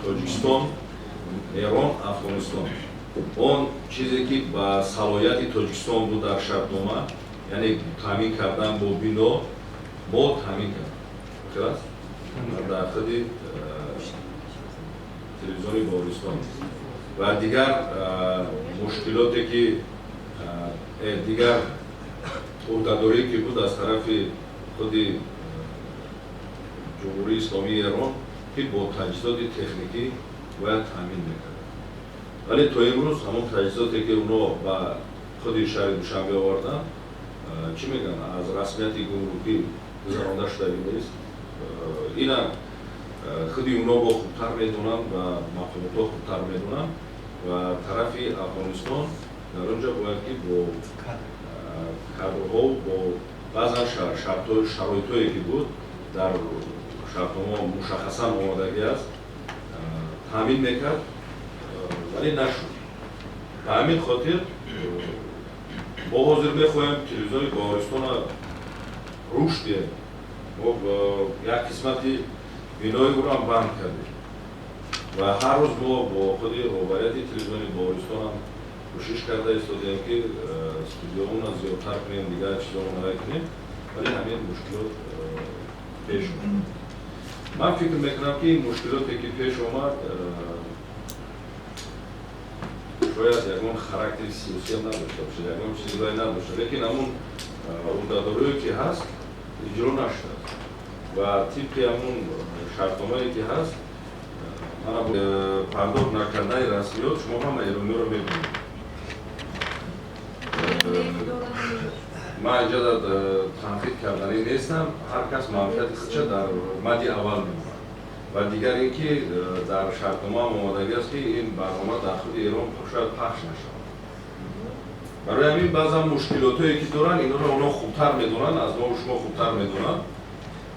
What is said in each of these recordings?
Тоҷикистон, Эрон, Афғонистон. Он чизе, ки ба салоҳияти Тоҷикистон буд дар шартнома, яъне таъмин кардан бо бино, мо таъмин кардем аст дар худи телевизиони Баҳористон. Ва дигар мушкилоте ки, дигар ӯҳдадорие ки буд аз тарафи худи Ҷумҳурии Исломии Эрон, ки бо таҷҳизоти техникӣ бояд таъмин мекард, вале то имрӯз ҳамон таҷҳизоте, ки онҳо ба худи шаҳри Душанбе оварданд, чӣ мегӯянд, аз расмияти гумрукӣ гузаронда шудагӣ нест. Ина худи онҳо бо хубтар медонанд ва мақомотҳо хубтар медонанд. Ва тарафи Афғонистон дар он ҷо бояд ки бо кадрҳо, бо баъзан шароитҳое, ки буд, дар шартнома мушаххасан омодагӣ аст, таъмин мекард, вале нашуд. Ба ҳамин хотир мо ҳозир мехоҳем телевизиони Баҳористона рушд диҳем. Мо як қисмати бинои ӯро банд кардем ва ҳар рӯз мо бо худи роҳбарияти телевизиони Баҳористонам кӯшиш карда истодаем, ки студияҳоро зиёдтар кунем, дигар чизҳоро навай кунем, вале ҳамин мушкилот пеш омад. Ман фикр мекунам, ки ин мушкилоте, ки пеш омад, шояд ягон характери сиёсиам надошта бошад, ягон чизое надошта, лекин ҳамун ӯҳдадорие, ки ҳаст, иҷро нашудааст ва тибқи ҳамун шартномае, ки ҳаст, мана пардохт накардани расмиёт, шумо ҳама эрониёро мебинед. Ман инҷа танқид карданӣ нестам, ҳар кас манфиати худша дар мадди аввал мемонад. Ва дигар ин ки дар шартномаам омодагӣ аст, ки ин барнома дар худи Эрон шояд пахш нашавад. Барои ҳамин баъзан мушкилотое, ки доранд, инҳоро онҳо хубтар медонанд, аз мову шумо хубтар медонанд.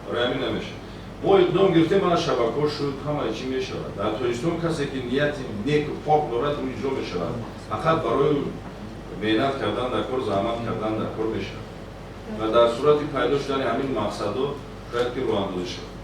Барои ҳамин намешавад. Мо иқдом гирифтем, мана шабакаҳо шуд, ҳамаи чӣ мешавад. Дар Тоҷикистон касе, ки нияти неку пок дорад, ӯ иҷро мешавад. Фақат барои меҳнат кардан дар кор, заҳмат кардан дар кор мешавад. Ва дар сурати пайдо шудани ҳамин мақсадҳо шояд ки роҳандозӣ шавад.